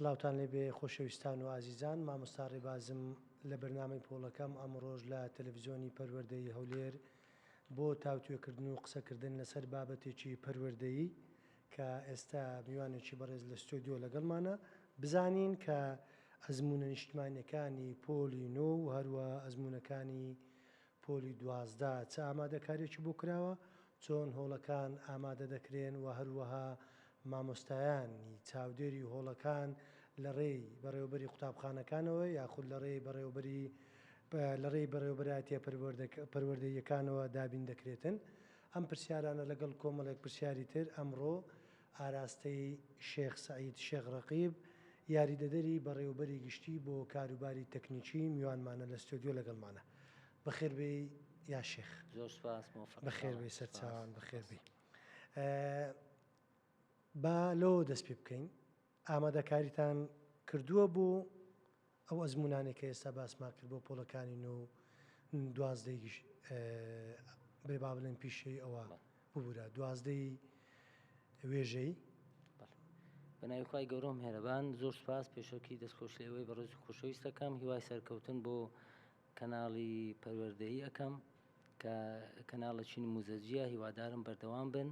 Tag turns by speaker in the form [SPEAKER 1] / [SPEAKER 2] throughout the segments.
[SPEAKER 1] سڵاوتان لێبێ خۆشەویستان و ئازیزان مامۆستا ڕێبازم لە بەرنامەی پۆڵەکەم ئەمڕۆژ لە تەلەفزیۆنی پەروەردەی هەولێر بۆ تاوتوێکردن و قسەکردن لەسەر بابەتێکی پەروەردەیی کە ئێستا میوانێکی بەڕێز لە ستۆدیۆ لەگەڵمانە بزانین کە ئەزموونە نیشتمانیەکانی پۆلی نۆ و هەروە ئەزموونەکانی پۆلی 12 چ ئامادەکاریەکی بۆ کراوە چۆن هۆڵەکان ئامادە دەکرێن و هەروەها مامۆستایانی چاودێری هۆڵەکان لە ڕێی بەڕێوەبەری قوتابخانەکانەوە یاخود لە ڕێی بەڕێوەبەری لە ڕێی بەڕێوەبەرایەتیە پەروەردەییەکانەوە دابین دەکرێتن؟ ئەم پرسیارانە لەگەڵ کۆمەڵێک پرسیاری تر ئەمڕۆ ئاراستەی شێخ سەعید شێخ ڕەقیب یاریدەدەری بەڕێوەبەری گشتی بۆ کاروباری تەکنیکی میوانمانە لە ستۆدیۆ لەگەڵمانە. بەخێر بێی یا شێخ.
[SPEAKER 2] زۆر سوپاس مۆفەق
[SPEAKER 1] بەخێر بێی سەرچاوان بەخێر بێی. با لەوە دەست پێ بکەین ئامادەکاریتان کردووە بۆ ئەو ئەزمونانێک کە ئێستا باسمان کرد بۆ پۆڵەکانی نۆ دوازدەی بێ با بڵێن پیشەی ئەوە ببوورە دوازدەی وێژەی
[SPEAKER 2] بەناوی خوای گەورە و مهرەبان زۆر سپاس پێشەکی دەستخۆش لێوەی بەڕێز و خۆشەویست دەکەم هیوای سەرکەوتن بۆ کەناڵی پەروەردەیی ئەکەم کە کەناڵێکی نموزەجیە هیوادارم بەردەوام بن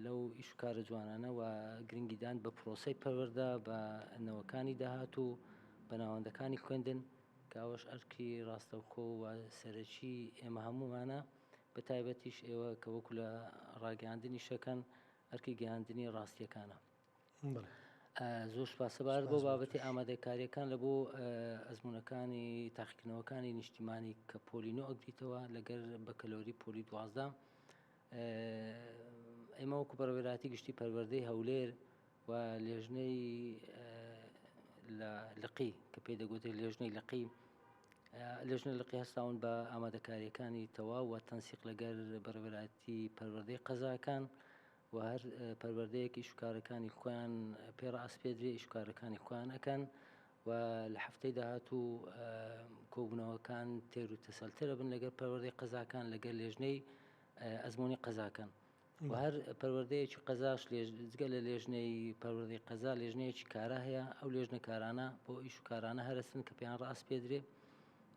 [SPEAKER 2] لەو ئیش و کارە جوانانە و گرنگیدان بە پرۆسەی پەروەردە بە نەوەکانی داهاتوو بە ناوەندەکانی خوێندن کە ئەوەش ئەرکی ڕاستەوخۆ و سەرەکی ئێمە هەمومانە بە تایبەتیش ئێوە کە وەکو لە ڕاگەیاندنی شەکەن ئەرکی گەیاندنی ڕاستیەکانە. زۆر سوپاس سەبارەت بۆ بابەتی ئامادەکاریەکان لە بۆ ئەزمونونەکانی تاقیکردنەوەکانی نیشتیمانی کە پۆلی نۆ ئەگریتەوە لەگەر بەکەلۆری پۆلی دوازدە ئێمە وەکو بەڕێوەبەرایەتی گشتی پەروەردەی هەولێر و لێژنەی لە لقی کە پێی دەگوترێت لێژنەی لقی لێژنە لقی هەستاون بە ئامادەکاریەکانی تەواو و تەنسیق لەگەر بەڕێوەبەرایەتی پەروەردەی قەزاکان و هەر پەروەردەیەک ئیش و کارەکانی خۆیان پێ ڕائەسپێدرێ ئیش و کارەکانی خۆیان ئەکەن و لە هەفتەی داهاتوو کۆبوونەوەکان تێر و تەسەلترە بن لەگەر پەروەردەی قەزاکان لەگەر لێژنەی ئەزمموی قەزاکان و هەر پەروەردەیەکی قەزاش جگە لە لێژنەی پەروەردەی قەزا لێژنەیەکی کارا هەیە ئەو لێژنە کارانە بۆ ئیش و کارانە هەرسن کە پێیان ڕاست پێدرێ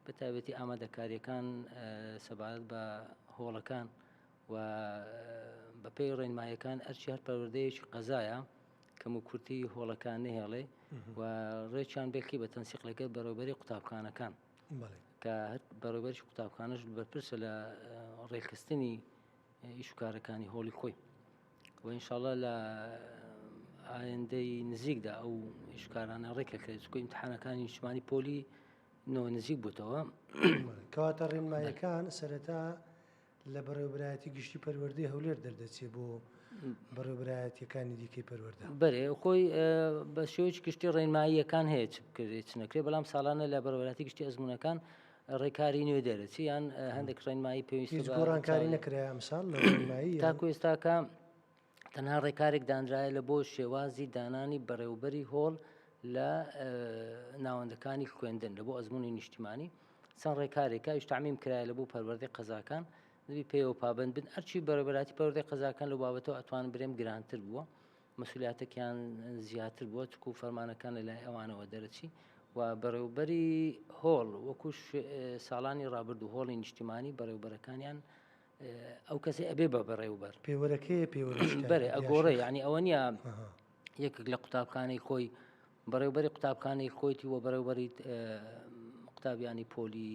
[SPEAKER 2] بە تایبەتی ئامادەکاریەکان سەبارەت بە هۆڵەکان و بەپێی ڕێنمایەکان ئەرچی هەر پەروەردەیەکی قەزایە کەم و کورتی هۆڵەکان نهێڵێ و ڕێکیان بێکی بە تەنسیق لەگەر بەڕێوبەری قوتابخانەکان کە هەر بەڕێوبەری قوتابخانەش بەرپرسە لە ڕێکخستنی ئیش و کارەکانی هۆڵی خۆی و ئینشاءاللە لە ئایندەی نزیکدا ئەو ئیشکارانە ڕێکەکرێت چکو ئیمتحانەکانی نیشتمانی پۆلی نۆ نزیک بووتەوە
[SPEAKER 1] کەواتە ڕێنمایەکان سەرەتا لە بەڕێوەبەرایەتی گشتی پەروەردەی هەولێر دەردەچێ بۆ بەڕێوەبەرایەتییەکانی دیکەی پەروەردە.
[SPEAKER 2] بەرێ خۆی بە شێوەیەکی گشتی ڕێنماییەکان هەیە چ بکرێت چ نەکرێت بەڵام ساڵانە لە بەڕێوەبەرایەتی گشتی ئەزموونەکان ڕێکاری نوێ دەرەچی یان هەندێک ڕێنمایی پێویست
[SPEAKER 1] هیچ گۆڕانکاری نەکرایە ئەمساڵ لە ڕێنمایی
[SPEAKER 2] تاکو ئێستاکە تەنها ڕێکارێک دانرایە لە بۆ شێوازی دانانی بەڕێوبەری هۆڵ لە ناوەندەکانی خوێندن لە بۆ ئەزمموی نیشتیمانی چەند ڕێکارێکە ئەویش تەعمیم کرایە لە بۆ پەروەردەی قەزاکان دەبی پێیەوە پابند بن ئەرچی بەڕێوەبەرایەتی پەروەردەی قەزاکان لەو بابەتەوە ئەتوان برێم گرانتر بووە مەسولیاتەکیان زیاتر بووە چکو فەرمانەکان لە لای ئەوانەوە دەرەچی و بەڕێوبەری هۆڵ وەکو ساڵانی ڕابردوو هۆڵی نیشتیمانی بەڕێوبەرەکانیان ئەو کەسی ئەبێ بە بەڕێوبەر
[SPEAKER 1] پێوەرەکەی پێوەرەکەی
[SPEAKER 2] بەرێ ئەگۆڕێ ینی ئەوە نییە یەکێک لە قوتابخانەی خۆی بەڕێوبەری قوتابخانەی خۆیتی و بەڕێوبەری قوتابیانی پۆلی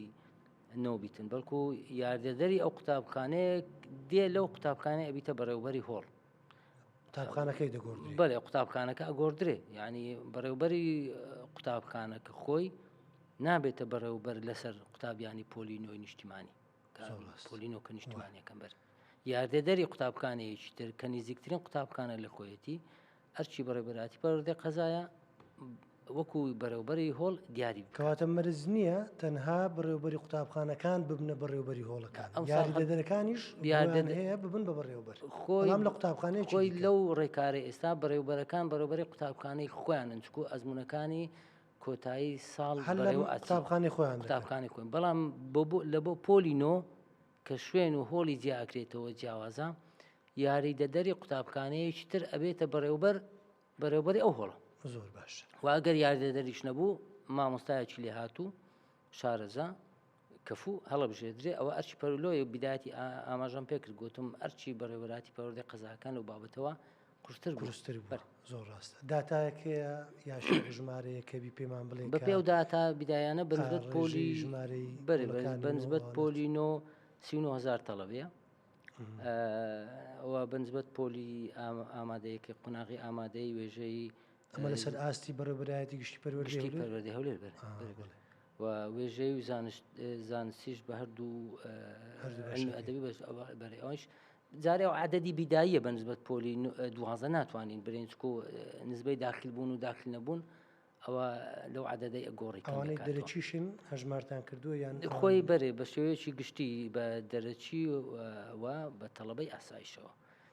[SPEAKER 2] نۆبیتن بەڵکو یاردەدەری ئەو قوتابخانەیە دێ لەو قوتابخانەی ئەبیتە بەڕێوبەری هۆڵ
[SPEAKER 1] قوتابخانەکەی دەگۆڕدرێ
[SPEAKER 2] بەێ قوتابخانەکە ئەگۆڕدرێ یعنی بەڕێوبەری قوتابخانەکە خۆی نابێتە بەڕێوبەر لەسەر قوتابیانی پۆلی نۆی نیشتیمانی پۆلی نۆ کە نیشتمانیەکەم بەر یاردەدەری قوتابخانەیەکی تر کە نزیکترین قوتابخانە لە خۆیەتی ئەرکی بەڕێوەبەرایەتی پەروەردەی قەزایە وەکو بەڕێوەبەری هۆڵ دیاری بکات.
[SPEAKER 1] کەواتە مەرج نییە تەنها بەڕێوەبەری قوتابخانەکان ببنە بەڕێوەبەری هۆڵەکان، یاریدەدەرەکانیش بۆیان هەیە ببن بە بەڕێوەبەر، بەڵام لە قوتابخانەیەکی
[SPEAKER 2] خۆی لەو ڕێکارەی ئێستا بەڕێوەبەرەکان بەڕێوەبەری قوتابخانەی خۆیانن، چونکو ئەزموونەکانی کۆتایی ساڵ
[SPEAKER 1] هەر لە قوتابخانەی خۆیان دەکەن.
[SPEAKER 2] قوتابخانەی خۆیان، بەڵام لە بۆ پۆلی نۆ کە شوێن و هۆڵی جیا ئەکرێتەوە جیاوازە، یاریدەدەری قوتابخانەیەکی تر ئەبێتە بەڕێوبەر بەڕێوبەری ئەو هۆڵە.
[SPEAKER 1] زۆر باشە.
[SPEAKER 2] و ئەگەر یاریدەدەریش نەبوو مامۆستایەکی لێهاتوو شارەزا کەفو هەڵەبژێردرێ ئەوە ئەرکی پەرلۆیە بیدایەتی ئاماژەم پێکرد گوتم ئەرکی بەڕێوەبەراتی پەروەردەی قەزاکان لەو بابەتەوە قورستر بوو.
[SPEAKER 1] قورستر بوو زۆر ڕاستە. داتایەک هەیە یا شێخ ژمارەیەک هەبی پێمان بڵێ
[SPEAKER 2] بە پێ ئەو داتا بیدایانە بە نسبەت پۆلی
[SPEAKER 1] ژمارەی
[SPEAKER 2] بەرێ بە نسبەت پۆلی نۆ 39000 تەڵەبەیە ئەوە بە نسبەت پۆلی ئامادەیەکی قۆناغی ئامادەی وێژەی
[SPEAKER 1] ئەمە لەسەر ئاستی بەڕێوەبەرایەتی گشتی پەروەردەی
[SPEAKER 2] پەروەردەی هەولێر بەرێ و وێژەی و زانستیش بە هەردوو علمی ئەدەبی بەش بەرێ ئەویش جارێ ئەو عددی بیداییە بە نسبەت پۆلی دوازدە ناتوانین برێن چکۆ نسبەی داخل بوون و داخل نەبوون ئەوە لەو عددەی ئەگۆڕی
[SPEAKER 1] ئەوانەی دەرەکیشن هەژمارتان کردووە یان
[SPEAKER 2] خۆی بەرێ بە شێوەیەکی گشتی بە دەرەکی و بە تەڵەبەی ئاسایشەوە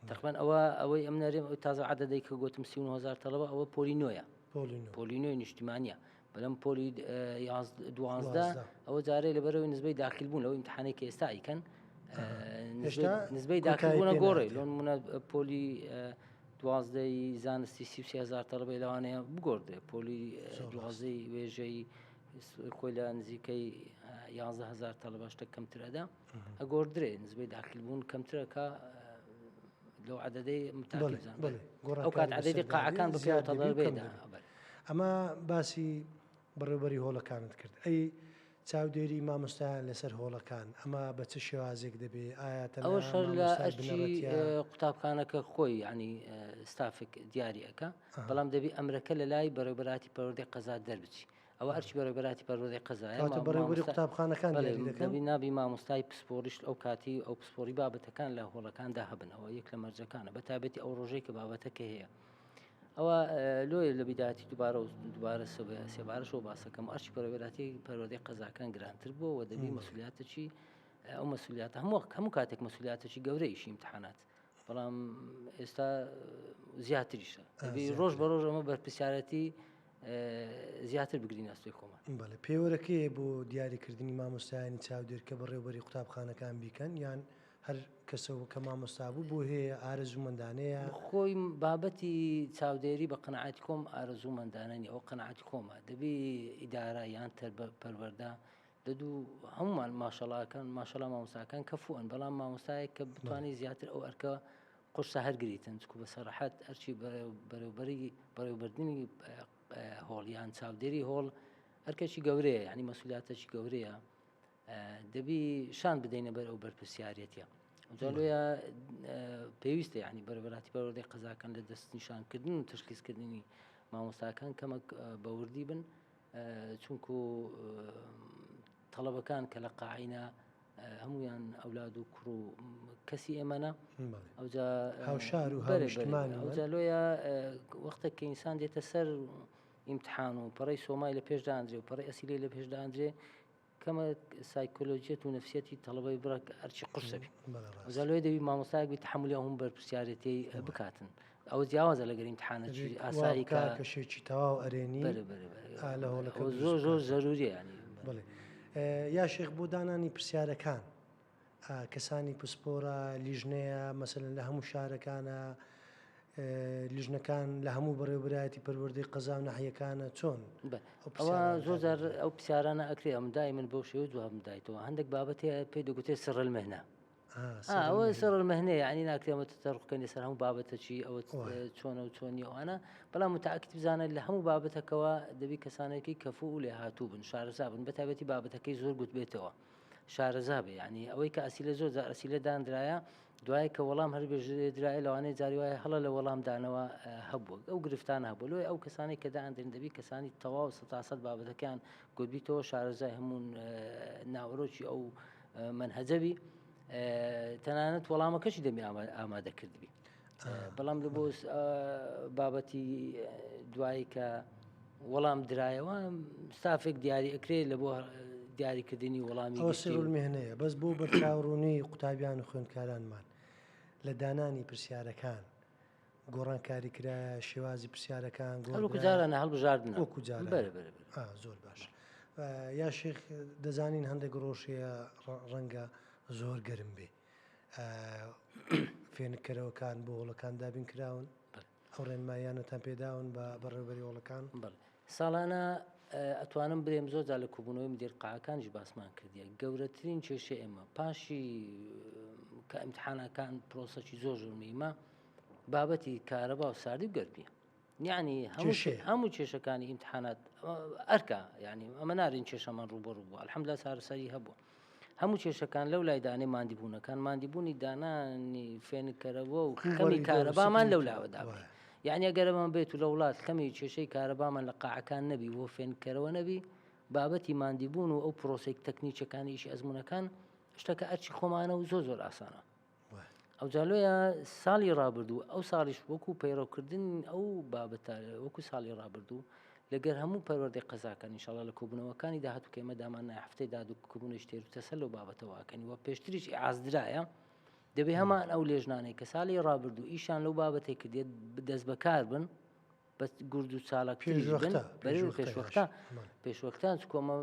[SPEAKER 2] تەقریبەن ئەوە ئەوەی ئەم نەرێم ئەو تازە عددەی کە گوتم 39000 تەڵەبە ئەوە پۆلی نۆیە پۆلی نۆی نیشتیمانە بەلەم پۆلی 12 ئەوە جارێ لەبەرەوەی نسبەی داخل بوون لەو امتحانەی کە ئێستا ئەیکەن نسبەی داخل بوونە گۆڕێ لۆن منە پۆلی دوازدەی زانستی 33000 تەڵبەی لەوانەیە بگۆڕدرێ پۆلی دوازدەی وێژەی خۆی لە نزیکەی 11000 تەڵبە شتە کەمترەدا ئەگۆڕدرێ نسبەی داخل بوون کەمترەکە لەو عددەی ئەو کات عددی قاعەکان بە
[SPEAKER 1] بێدا. ئەمە باسی بەڕێوبەری هۆڵەکانت کرد ئەی چاودێری مامۆستایان لەسەر هۆڵەکان ئەمە بە چ شێوازێک دەبێ ئایا تەنها
[SPEAKER 2] ئەوە شەر لە
[SPEAKER 1] مامۆستای
[SPEAKER 2] ئەرکی
[SPEAKER 1] بنەڕەتیە؟
[SPEAKER 2] قوتابخانەکە خۆی یعنی ستافێک دیاری ئەکا بەڵام دەبی ئەمرەکە لە لای بەڕێوبەراتی پەروەردەی قەزا دەربچی ئەوە ئەرکی بەڕێوبەراتی پەروەردەی قەزایە
[SPEAKER 1] کەواتە بەڕێوبەری قوتابخانەکان
[SPEAKER 2] بەڵێ
[SPEAKER 1] دیاری دەکەن؟
[SPEAKER 2] دەبی نابی مامۆستای پسپۆڕیش ئەو کاتی ئەو پسپۆڕی بابەتەکان لە هۆڵەکاندا هەبن ئەوە یەک لە مەرجەکانە بە تایبەتی ئەو ڕۆژەی کە بابەتەکە هەیە ئەوە لۆیە لە بیداتی دووبارە و دووبارە سێبارەشەوە باسەکەم ئەرچی پەرۆێراتی پەروەردەی قەزاکان گرانتر بووە و دەبی مەسولیاتێکی ئەو مەسولیاتە هەموو هەموو کاتێک مەسولیاتێکی گەورە ئیشی امتحانات بەڵام ئێستا زیاتریشە دەبی ڕۆژ بە ڕۆژ ئەمە بەرپرسیارەتی زیاتر بگرین ئەستۆی خۆمان.
[SPEAKER 1] بەڵێ پێوەرەکەیە بۆ دیاریکردنی مامۆستایانی چاودێر کە بەڕێوبەری قوتابخانەکان بیکەن یان هەر کەسەوە کە مامۆستا بوو بۆ هەیە ئارەزوومەندانەیە؟
[SPEAKER 2] خۆی بابەتی چاودێری بە قەناعەتی خۆم ئارەزوومەندانە نیە، ئەوە قەناعەتی خۆمە، دەبی ئیدارە یان پەروەردە دەدوو هەمومان ماشەڵاکان ماشەڵا مامۆستاکان کەفوئن، بەڵام مامۆستایەک کە بتوانێت زیاتر ئەو ئەرکە قورسە هەرگریتن، چکو بە سەراحەت ئەرکی بەرێوبەری بەڕێوبردنی هۆڵ یان چاودێری هۆڵ ئەرکێکی گەورەیە، یعنی مەسولیاتێکی گەورەیە. دەبی شان بدەینە بەر ئەو بەرپرسیارەتە لۆیە پێویستە ینی بەرەبەراتی پەروەردەی قەزاکان لە دەستنیشانکردن و تشخیصکردنی مامۆستاکان کەمەک بەوردی بن چونکو تەڵەبەکان کە لە قاعینە هەمویان ئەولاد و کوڕ و کەسی ئێمەە
[SPEAKER 1] ئەوجا هاوشار و هاوشتمانی
[SPEAKER 2] ئەوجا لۆیە وەختێک کە ئینسان دێتە سەر ئیمتحان و پەڕی سۆمای لە پێشداندرێ و پەڕی ئەسیلی لە پێشداندرێ کەمە سایکۆلۆژیەت و نفسیەتی تەڵەبەی بڕەک ئەرچی قورسە بی ئەوجا لۆیە دەبی مامۆستایەک بی تەحەمولی ئەو هەموو بەرپرسیارێتیەی بکاتن ئەوە جیاوازە لەگەر ئیمتحانەکی ئاسایی کە
[SPEAKER 1] کەشێکی تەواو ئەرێنی
[SPEAKER 2] بەرە بەرە بەرە
[SPEAKER 1] ئا لە هۆڵەکە
[SPEAKER 2] ئەوە
[SPEAKER 1] دروست
[SPEAKER 2] زۆر زۆر
[SPEAKER 1] بکات.
[SPEAKER 2] زەروریە یانی
[SPEAKER 1] بەڵێ یا شێخ بۆ دانانی پرسیارەکان کەسانی پسپۆرە لیژنەیە مەسەلەن لە هەموو شارەکانە لیژنەکان لە هەموو بەڕێوەبەرایەتی پەروەردەی قەزا و ناحیەکانە چۆن
[SPEAKER 2] ئەوە زۆر جار ئەو پرسیارانە ئەکرێ ئەم دای من بەو شێوە جوابم دایتەوە هەندێک بابەت هەیە پێی دەگوترێت سر المهنە ئەوە سر المهنە یعنی ناکرێ ئەمە تەتەرقکەن لەسەر هەموو بابەتەکی ئەوە چۆنە و چۆنی ئەوانە بەڵام متأکد بزانە لە هەموو بابەتەکەوە دەبی کەسانێکی کەفو و لێهاتوو بن شارەزا بن بە تایبەتی بابەتەکەی زۆر گوتبێتەوە شارەزا بێ یعنی ئەوەی کە ئەسیلە زۆر جار ئەسیلە دانرایە دوای کە وەڵام هەر بێژرێدرایە لەوانەیە جاری وایە هەڵە لە وەڵام دانەوە هەبووە ئەو گرفتانە هەبوو لۆی ئەو کەسانی کە داندرێن دەبی کەسانی تەواو سەتاسەد بابەتەکان گوتبیتەوە شارەزای هەموو ناوەرۆکی ئەو مەنهەجەبی تەنانەت وەڵامەکەشی دەمی ئامادە کردبی بەڵام لە بۆ بابەتی دوایی کە وەڵام درایەوە ستافێک دیاری ئەکرێ لە بۆ دیاریکردنی وەڵامی
[SPEAKER 1] ئەوە سرمهنەیە بەس بۆ بەرچاوڕوونی قوتابیان و خوێندکارانمان لە دانانی پرسیارەکان گۆڕانکاری کرایە شێوازی پرسیارەکان
[SPEAKER 2] گۆڕجارانە هەڵبژاردن
[SPEAKER 1] وەکو جاران زۆر باش یا شێخ دەزانین هەندێک ڕۆژەیە ڕەنگە زۆر گەرم بێ فێنککەرەوەکان بۆ هۆڵەکان دابین کراون؟ ئەو ڕێنماییانەتان پێداون بە بەڕێوەبەری هۆڵەکان؟
[SPEAKER 2] بەڵێ ساڵانە ئەتوانم برێم زۆر جار لە کۆبوونەوەی مدیر قاعەکانیش باسمان کردیە گەورەترین کێشەی ئێمە پاشی کە ئیمتحانەکان پرۆسەکی زۆر زۆر مهمە بابەتی کارەبا و ساردی و گەرمیە یعنی هەموو کێشەکانی ئیمتحانات ئەرکە یعنی ئەمە نارین کێشەمان ڕوبەڕوو بوو الحمدلله چارەسەری هەبوو هەموو کێشەکان لەو لای دانێ مادیبوونەکان مادیبوونی دانانی فێنکەرەوە و خەمی کارەبامان لەو لاوە دابێت یعنی ئەگەرەمان بێت و لە وڵات خەمی کێشەی کارەبامان لە قاعەکان نەبی بۆ فێنکەرەوە نەبی بابەتی مادیبوون و ئەو پرۆسەی تەکنیکەکانی ئیشی ئەزمونونەکان شتەکە ئەرچی خۆمانە و زۆر زۆر ئاسانە ئەوجا لۆیە ساڵی ڕابردوو ئەو ساڵیش وەکو پەیڕەوکردن ئەو بابەتە وەکو ساڵی ڕابردوو لەگەر هەموو پەروەردەی قەزاکان ئینشاڵڵا لە کۆبوونەوەکانی داهاتوو کە ئێمە دامان نایە هەفتەی داهاتوو کۆبوونەوەی تێر و تەسەل لەو بابەتەوە ئەکەین و پێشتریش ئیعاز درایە دەبێ هەمان ئەو لێژنانەی کە ساڵی ڕابردوو ئیشان لەو بابەتەی کردێت دەست بەکار بن بە گورد و چالاکتریش بن پێشوەختە پێشوەختە چکۆمە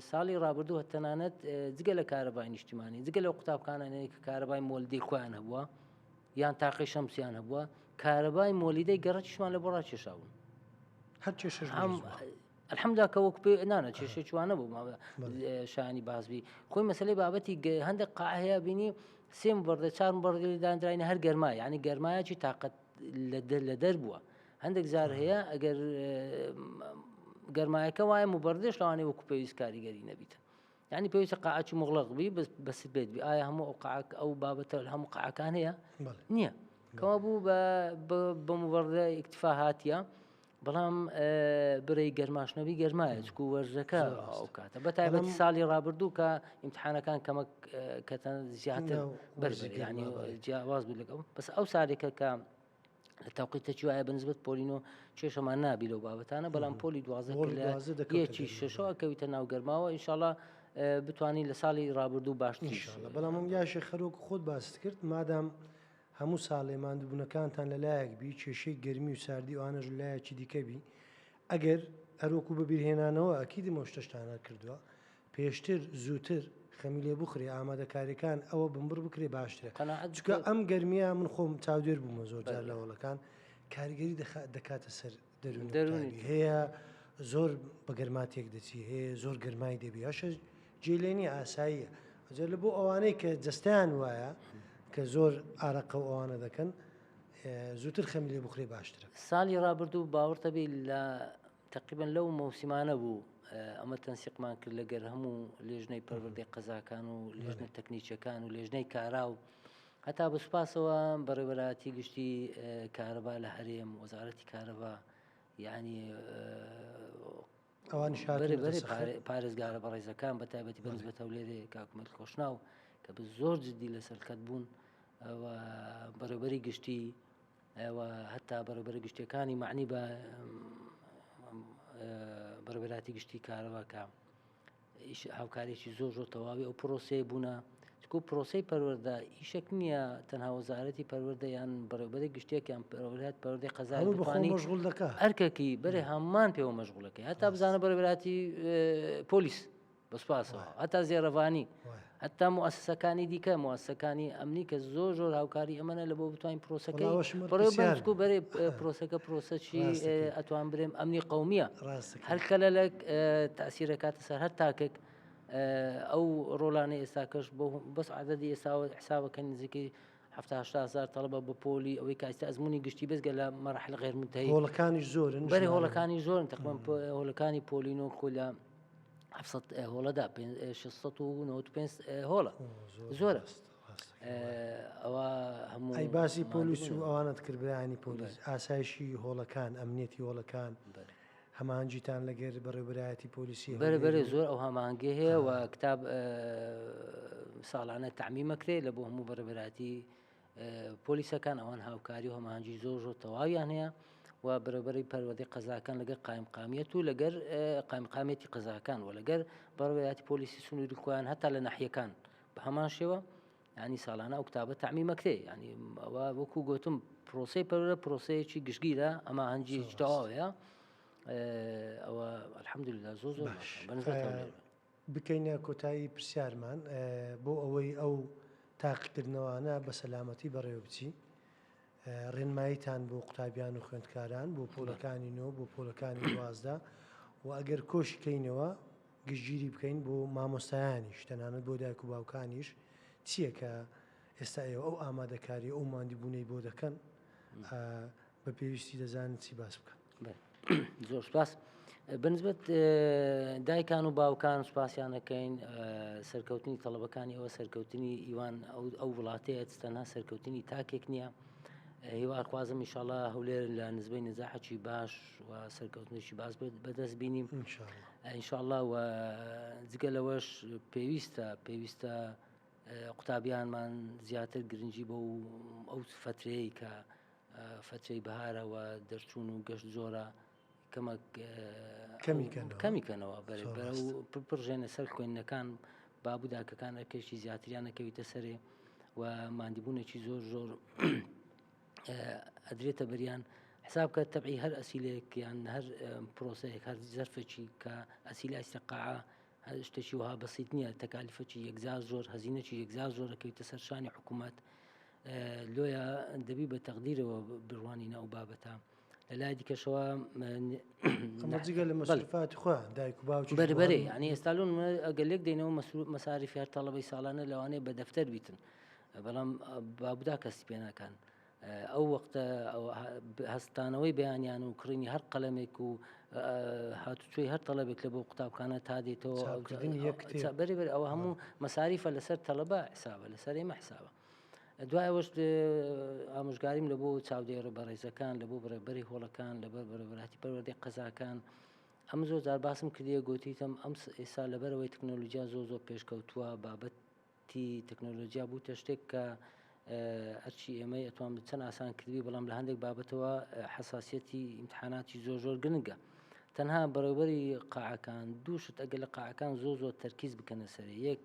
[SPEAKER 2] ساڵی ڕابردوو تەنانەت جگە لە کارەبای نیشتیمانی جگە لە قوتابخانانەیە کە کارەبای مۆلدی خۆیان هەبووە یان تاقی شەمسیان هەبووە کارەبای مۆلیدەی گەڕەکیشمان لە بۆ ڕاکێشاون
[SPEAKER 1] هەر کێشەش
[SPEAKER 2] الحمدلله کە وەک پێ نانە کێشەی چوانە بوو شانی بازبی خۆی مەسلەی بابەتی هەندێک قا هەیە بینی سێم بەڕدە چارم بەڕدە دانراینە هەر گەرما یعنی گەرمایەکی تاقەت لە دەر بووە هەندێک جار هەیە ئەگەر گەرمایەکە وایە مبەردێش لەوانەیە وەکو پێویست کاریگەری نەبیت یعنی پێویستە قاعکی مغلق بی بەس بەست بێت بی ئایا هەموو ئەو قاعک ئەو بابەتە هەموو قاعەکان هەیە نییە کەوا بوو بە مبەردە ئیکتفا هاتیە بەڵام برەی گەرماش نەبی گەرمایە چکو وەرزەکە ئەو کاتە بە تایبەتی ساڵی ڕابردوو کە ئیمتحانەکان کەمە کەتە زیاتر بەرزی ینی جیاواز بوو لەگەڵ بەس ئەو ساڵێکە کە لە تەوقیتەکی وایە بەنسبەت پۆلینۆ کێشەمان نابی لەو بابەتانە بەڵام پۆلی 12 یەکی شەشەوە کەویتە ناو گەرماوە ئینشاءاللە بتوانین لە ساڵی ڕابردوو باشتر
[SPEAKER 1] بەڵام ئەم یاشێ خەرۆک خۆت باست کرد مادام هەموو ساڵێ ماندووبوونەکانتان لەلایەک بی کێشەی گەرمی و ساردی ئەوانەش لایەکی دیکە بی ئەگەر هەروەکو بەبیرهێنانەوە ئەکیدم ئەو شتەشتان هەر کردووە پێشتر زووتر خەمی لێ بخورێ ئامادەکاریەکان ئەوە بنبڕ بکرێ باشترە
[SPEAKER 2] قەناعەت
[SPEAKER 1] چونکە
[SPEAKER 2] بکە
[SPEAKER 1] ئەم گەرمیە من خۆم چاودێر بوومە زۆر جار
[SPEAKER 2] بەلێ
[SPEAKER 1] لە هۆڵەکان کاریگەری دەکاتە سەر دەروونی
[SPEAKER 2] دەروونی
[SPEAKER 1] قوتابی هەیە زۆر بە گەرما تێک دەچی هەیە زۆر گەرمای دەبی هەشە جێ لێ نییە ئاساییە ئەجا لە بۆ ئەوانەی کە جەستەیان وایە کە زۆر ئارەقە و ئەوانە دەکەن زووتر خەمی لێ بخورێ باشترە.
[SPEAKER 2] ساڵی ڕابردوو باوەڕتە بی لە تەقریبەن لەو مەوسیمانە بوو ئەمە تەنسیقمان کرد لەگەر هەموو لێژنەی پەروەردەی قەزاکان و لێژنە تەکنیکیەکان و لێژنەی کارا و هەتا بە سوپاسەوە بەڕێوەبەرایەتی گشتی کارەبا لە هەرێم وەزارەتی کارەبا یعنی
[SPEAKER 1] ئەوانیش
[SPEAKER 2] بەرێ
[SPEAKER 1] هاتوونەتە
[SPEAKER 2] بەرێ
[SPEAKER 1] سەخەر
[SPEAKER 2] پارێزگارە بەڕێزەکان بە تایبەتی بەنز بە تەولێرێ کاکمەل خۆشناو کە بە زۆر جددی لەسەر خەت بوون و بەڕێوبەری گشتی و هەتا بەڕێوبەرە گشتیەکانی معنی بە بەڕێوەبەراتی گشتی کارەبا کە هاوکارێکی زۆر زۆر تەواوی ئەو پرۆسەیە بوونە چکو پرۆسەی پەروەردە ئیشێک نییە تەنها وەزارەتی پەروەردە یان بەڕێوبەری گشتێک یان پەروەردەات پەروەردەی قەزای
[SPEAKER 1] هەموو بەخۆ
[SPEAKER 2] بتوانی
[SPEAKER 1] مەشغوڵ دەکا
[SPEAKER 2] ئەرکێکی بەرێ هەمان پێوە مەشغوڵەکەی هەتا بزانە بەڕێوەبەراتی پۆلیس بە سوپاسەوە هەتا زێڕەڤانی هەتا موسسەکانی دیکە موسسەکانی ئەمنی کە زۆر زۆر هاوکاری ئەمەە لە بۆ بتوانین پرۆسەکەی بەڕێوەبەرچکو بەرێ پرۆسەکە پرۆسەچی ئەتوان برێم ئەمنی قومیە هەر کەلە لە تاسیرەکاتە سەر هەر تاکێک ئەو ڕۆلانەی ئێستاکەش بۆ بەس عددی ئێستاوە حسابەکە نزیکەی 70 هزار تەڵبە بە پۆلی ئەوەی کاستە ئەزمموی گشتی بێزگە لە مەرحل غێر منتهی
[SPEAKER 1] هۆڵەکانی زۆرن
[SPEAKER 2] بەرێ هۆڵەکانی زۆرن تقریبا هۆڵەکانی پۆلینۆ خۆی لە 700 هۆڵەدا 695 هۆڵە زۆرە ئەوە هەموو
[SPEAKER 1] ئەی باسی پۆلیس و ئەوانت کرد برایانی پۆلیس ئاسایشی هۆڵەکان ئەمنیەتی هۆڵەکان هەماهەنگیتان لەگەر بەڕێوبەرایەتی پۆلیسی
[SPEAKER 2] بەرە
[SPEAKER 1] هەولێر
[SPEAKER 2] بەرێ
[SPEAKER 1] و
[SPEAKER 2] زۆر ئەو هەماهەنگی هەیە و کتاب ساڵانە تەعمیمەکرێ لە بۆ هەموو بەڕێوبەرایەتی پۆلیسەکان ئەوان هاوکاری و هەماهەنگی زۆر زۆر تەواویان هەیە و بەرەبەری پەروەردەی قەزاکان لەگەر قایمقامیەت و لەگەر قایمقامیەتی قەزاکان و لەگەر بەڕێوەبەرایەتی پۆلیسی سنووری خۆیان هەتا لە ناحیەکان بە هەمان شێوە ینی ساڵانە ئەو کتابە تەعمیمەکرێ ینی ئەوە وەکو گوتم پرۆسەی پەروەردە پرۆسەیەکی گشتگیرە ئەمە هەنجی تەواوەیە ئەوە الحمدلله زۆر زۆر
[SPEAKER 1] باش
[SPEAKER 2] بەنسبەت هەولێر.
[SPEAKER 1] بکەینە کۆتایی پرسیارمان بۆ ئەوەی ئەو تاقیکردنەوانە بە سەلامەتی بەڕێوە بچی. ڕێنماییتان بۆ قوتابیان و خوێندکاران بۆ پۆلەکانی نۆ بۆ پۆلەکانی 12 و ئەگەر کۆشی کەینەوە گشتگیری بکەین بۆ مامۆستایانیش تەنانەت بۆ دایک و باوکانیش چییە کە ئێستا ئێوە ئەو ئامادەکاری ئەو ماندیبوونەی بۆ دەکەن بە پێویستی دەزانن چی باس بکەن؟
[SPEAKER 2] زۆر سپاس بەنسبەت دایکان و باوکان سوپاسیان دەکەین سەرکەوتنی تەڵەبەکانی ئەوە سەرکەوتنی ئیوان ئەو وڵاتەیە تەنها سەرکەوتنی تاکێک نییە هیواخوازم ئیشاڵا هەولێر لە نزبەی نەجاحەکی باش و سەرکەوتنێکی باز بەدەست بینیم ئینشاءاللە و جگە لەوەش پێویستە پێویستە قوتابیانمان زیاتر گرنگی بۆ ئەو فترەیە کە فەترەی بەهارە و دەرچوون و گەشت زۆرە کەمەک کەمی کەنەوە پڕژێنە سەر خوێندنەکان بابوو داکەکان ئەرکێکی زیاتریان نەکەویتە سەرێ و مادیبوونێکی زۆر زۆر ئەدرێتە بەریان حساب کە تەبعی هەر ئەسیلێک یان هەر پرۆسەیەک هەر زەرفێکی کە ئەسیلی ئەستەقاعە هەر شتێکی وها بەسیت نییە تەکالیفەکی یەکجار زۆر هەزینەکی یەکجار زۆر ئەکەویتە سەر شانی حکوومەت لۆیە دەبی بە تەقدیرەوە بڕوانینە ئەو بابەتە لە لای دیکەشەوە
[SPEAKER 1] جگە لە مەسرفات خۆیان دایک و باوکی
[SPEAKER 2] بەربەرێ ینی ئێستا لۆن ئەگەر لێک دەینەوە مەساریفی هەر تەڵەبەی ساڵانە لەوانەیە بە دەفتەر بیتن بەڵام بابدا کەسی پێناکان ئەو وەختە هەستانەوەی بەیانیان و کڕینی هەر قەلەمێک و هاتوچۆی هەر تەڵەبێک لە بۆ قوتابخانە تا دێتەوە بەرێ بەر ئەوە هەموو مەساریفە لەسەر تەڵەبە حسابە لەسەر ئێمە حسابە دوای ئەوەش ئامۆژگاریم لە بۆ چاودێڕە بەڕێزەکان لە بۆ بەڕێبەری هۆڵەکان لەبەر بەڕێبەراتی پەروەردەی قەزاکان ئەم زۆر جار باسم کردیە گوتیتم ئەم ئێستا لەبەرەوەی تەکنۆلۆژیا زۆر زۆر پێشکەوتووە بابەت تی تەکنۆلۆجیا بووتە شتێک کە ئەرچی ئێمەی ئەتوان چەند ئاسان کردی بەڵام لە هەندێک بابەتەوە حساسیەتی ئیمتحاناتی زۆر زۆر گرنگە تەنها بەڕێوبەری قاعەکان دوو شت ئەگەر لە قاعەکان زۆر زۆر تەرکیز بکەنە سەر یەک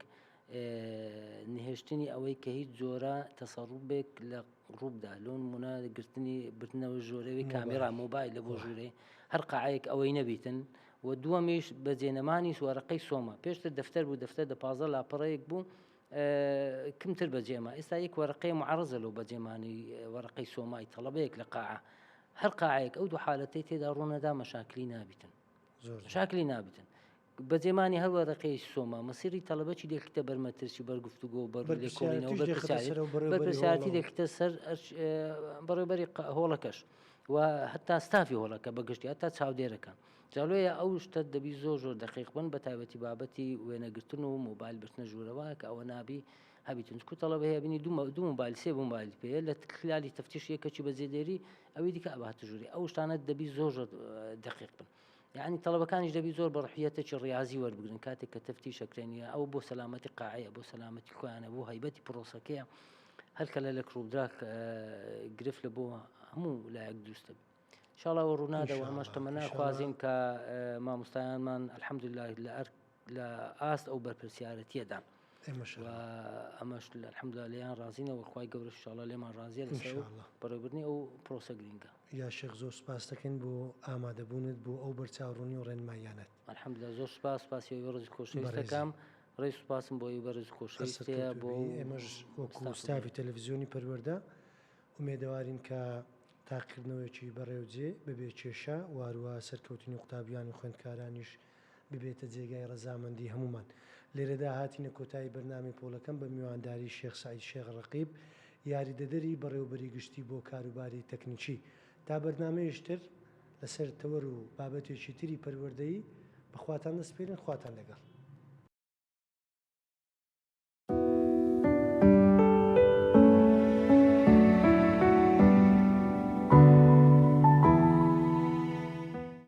[SPEAKER 2] نهێشتنی ئەوەی کە هیچ جۆرە تەسەڕوبێک لە ڕووبدا لۆ نمونە گرتنی بردنەوە ژۆرەوەی کامێرا مۆبایل لە بۆ ژوورێ هەر قاعەیەک ئەوەی نەبیتن و دووەمیش بەجێنەمانی وەرەقەی سۆما پێشتر دەفتەر بوو دەفتەر دە 15 لاپەڕەیەک بوو کمتر بەجێما ئێستا یەک وەرەقەی معرزە لەو بەجێمانی وەرەقەی سۆمای تەڵەبەیەک لە قاعە هەر قاعەیەک ئەو دوو حالەتەی تێدا ڕوونەدا مەشاکلی نابیتن مەشاکلی نابیتن بەجێمانی هەر وەرەقەی سۆما مەسیری تەڵەبەکی دێکتە بەر مەترسی و بەر گفتوگۆ و بەر لێکۆڵینەوە بەرپرسیارەتی دێکتە سەر بەڕێوبەری هۆڵەکەش و هەتا ستافی هۆڵەکە بەگشتی هەتا چاودێرەکان جا لۆیە ئەو شتە دەبی زۆر زۆر دەقیق بن بە تایبەتی بابەتی وێنەگرتن و مۆبایل بردنە ژوورەوە کە ئەوە نابی هەبیتن چکو تەڵەبە هەیە بینی دوو مۆبایل سێ مۆبایل پێ لە خلالی تەفتیش یەکەکی بەجێدێری ئەوی دیکە ئەباتە ژووری ئەو شتانە دەبی زۆر زۆر دەقیق بن یعنی تەڵەبەکانیش دەبی زۆر بە ڕحیەتێکی ڕاضی وەربگرن کاتێک کە تەفتیش ئەکرێن ئەو بۆ سەلامەتی قاعەیە بۆ سەلامەتی خۆیانە بۆ هەیبەتی پرۆسەکەیە هەر کە لە لە کڕوبدرا گرفت لە بۆ هەموو لایەک دروستە شاڵا و ڕوونادەوە ئەمەش تەمەنا خوازین کە مامۆستایانمان الحەمدلله لە ئەرک لە ئاست ئەو بەرپرسیارەتیەدان ئەمەش الحەمدلله لێیان ڕازینەوە خوای گەورە شاڵە لێمان ڕازیە لەسەر بەڕێوبردنی ئەو پرۆسە گرنگە.
[SPEAKER 1] یا شێخ زۆر سوپاس دەکەین بۆ ئامادەبوونت بۆ ئەو بەرچاوڕوونی و ڕێنماییانەت.
[SPEAKER 2] الحمدلله زۆر سوپاس سوپاسی ئەوی ڕێز خۆشەویست دەکەم ڕێز سوپاسم بۆ ئەوی بەڕێز خۆشەویست هەیە بۆ
[SPEAKER 1] ئێمەش وەکو ستافی تەلەفزیۆنی پەروەردە ئومێدەوارین کە تاقیکردنەوەیەکی بەڕێوجێ بەبێ کێشە و هەروەها سەرکەوتنی قوتابیان و خوێندکارانیش ببێتە جێگای ڕەزامەندی هەموومان. لێرەدا هاتینە کۆتایی بەرنامەی پۆلەکەم بە میوانداری شێخ سەعید شێخ ڕەقیب یاریدەدەری بەڕێوەبەری گشتی بۆ کاروباری تەکنیکی. تا بەرنامەیەکی تر لەسەر تەوەر و بابەتێکی تری پەروەردەیی بە خواتان دەسپێرین خواتان لەگەڵ.